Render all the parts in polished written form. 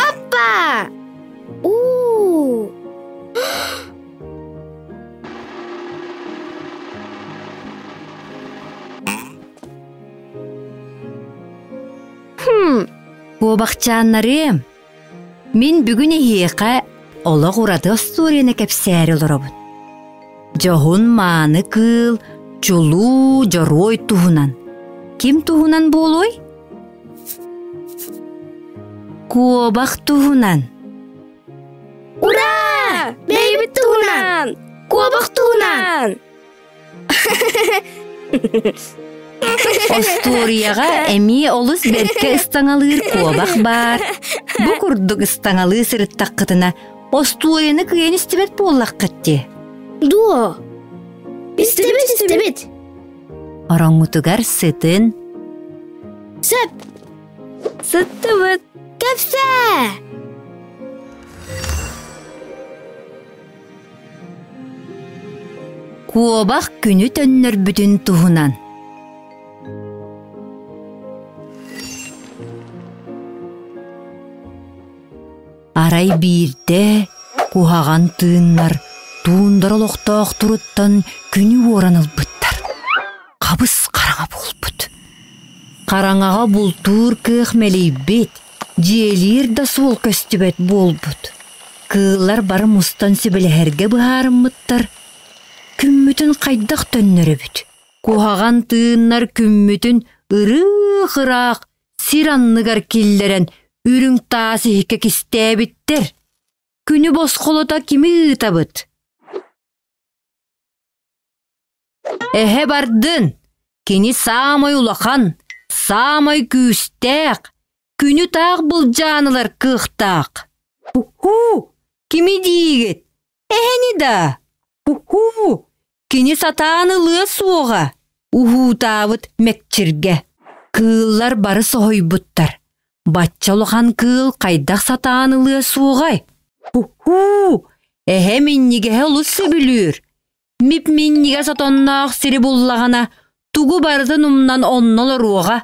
Опа! У! Хм. Куобахчааннарыам, мин бүгүн эһиэхэ олох ураты остуоруйаны кэпсээри олоробун. Дьоһун мааны кыыл, чулуу дьоруой туһунан. Ким туһунан буолуой? Куобах туһунан. Ура! Бэйбит туһунан! Куобах туһунан! Остуоруйаҕа эмиэ олус бэркэ ыстаҥалыыр куобах баар. Бу курдук ыстаҥалыы сырыттаххытына, остуоруйаны кыайан истибэт буоллаххыт дии. Дуо? Истэбит, истэбит. Ороҥҥутугар сытын. Сөп. Сыттыбыт. Кэпсээ! Куобах күнү төннөрбүтүн туһунан Арай биирдэ куһаҕан тыыннар туундара олохтоохторуттан күнү уоран ылбыттар. Хабыс хараҥа буолбут. Хараҥаҕа бултуур кыах мэлийбит, дьиэлиир да суол көстүбэт буолбут. Кыыллар бары мустан сүбэлэһэргэ быһаарыммыттар: «Күммүтүн хайдах төннөрөбүт? Куһаҕан тыыннар күммүтүн ырыых-ыраах сир анныгар киллэрэн үрүҥ таас иһиккэ кистээбиттэр. Күнү босхолото кими ыытабыт?» Эһэ бардын, кини саамай улахан, саамай күүстээх, күнү таах былдьаан ылар кыахтаах. Уху, кими диигит? Эһэни да? Уху, кини сатаан ылыа суоҕа, уһуутаабыт мэкчиргэ. Кыыллар бары соһуйбуттар. Бачча улахан кыыл хайдах сатаан ылыа суоҕай? Уху, эһэ минньигэһэ олус сөбүлүүр. Мип-минньигэс отонноох сири буллаҕына, тугу барытын умнан онно олоруоҕа,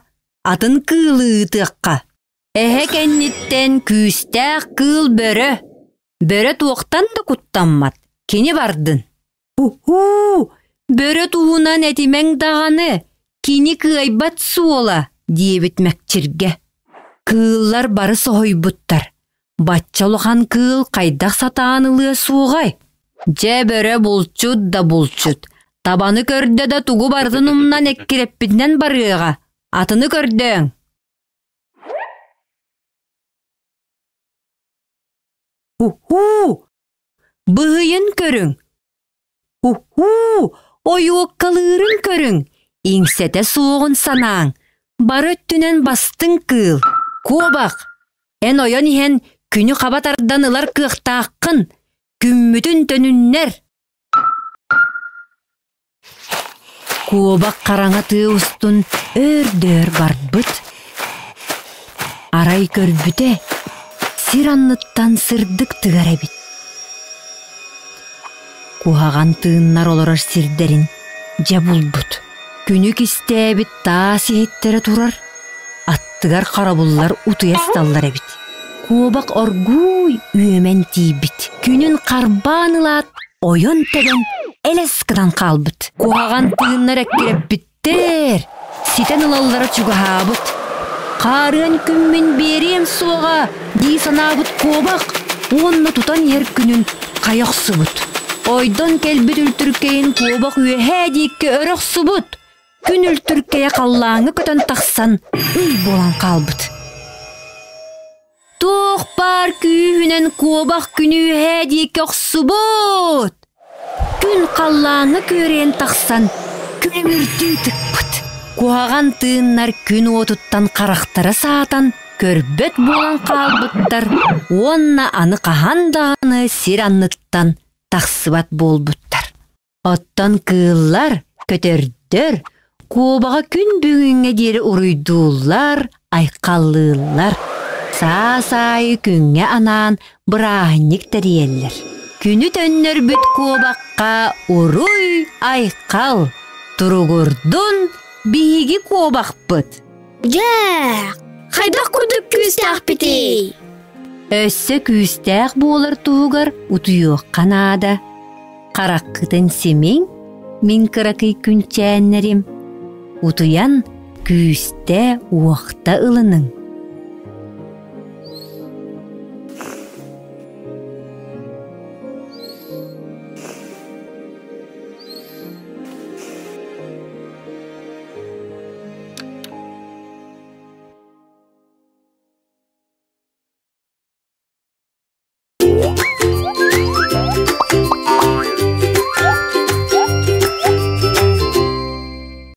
атын кыылы ыытыахха. Эһэ кэнниттэн күүстээх кыыл бөрө. Бөрө туохтан да куттаммат, кини бардын. Уһуу, бөрө туһунан этимэҥ даҕаны, кини кыайбат суола, диэбит мэкчиргэ. Кыыллар бары соһуйбуттар. Бачча улахан кыыл хайдах сатаан ылыа суоҕай? Дьэ бөрө булчут да булчут, табаны көрдө да тугу барытын умнан эккирэппитинэн барыаҕа, атыны көрдөөҥ. Ухуу! Быһыйын көрүҥ! Ухуу! Ойуоккалыырын көрүҥ! Иҥсэтэ суоҕун санааҥ! Бары өттүнэн бастыҥ кыыл, куобах! Эн ойон иһэн күнү хаба тардан ылар кыахтааххын! Күммүтүн төнүннэр! Куобах хараҥа тыа устун өөр-дөөр барбыт. Арай көрбүтэ, сир анныттан сырдык тыгар эбит. Куһаҕан тыыннар олорор сирдэрин дьэ булбут. Күнү кистээбит таас иһиттэрэ турар, аттыгар харабыллар утуйа сыталлар эбит. Куобах оргууй үөмэн тиийбит. Күнүн харбаан ылаат, ойон тэбэн элэс гынан хаалбыт. Куһаҕан тыыннар эккирэппиттэр, ситэн ылаллара чугаһаабыт. Хаарыан күммүн биэриэм суоҕа дии санаабыт куобах уонна тутан иһэр күнүн хайа охсубут. Ойдон кэлбит үлтүркэйин куобах үөһээ диэки өрө охсубут. Күн үлтүркэйэ халлааҥҥа көтөн тахсан ый буолан хаалбыт. Туох баар күүһүнэн куобах күнү үөһээ диэки охсубут. Күн халлааҥҥа күөрэйэн тахсан күлүмүрдүү тыкпыт. Куһаҕан тыыннар күн уотуттан харахтара саатан, көрбөт буолан хаалбыттар уонна аны хаһан даҕаны сир анныттан тахсыбат буолбуттар. Оттон кыыллар, көтөрдөр куобаҕа күн бүгүҥҥэ диэри уруйдууллар, айхаллыыллар. Саас аайы күҥҥэ анаан бырааһынньык тэрийэллэр. Күнү төннөрбүт куобахха уруй-айхал, туругурдун биһиги куобахпыт! Дьэ, хайдах курдук күүстээхпитий? Өссө күүстээх буолар туһугар утуйуохха наада. Хараххытын симиҥ, мин кыракый күнчээннэрим. Утуйан күүстэ-уохта ылыныҥ.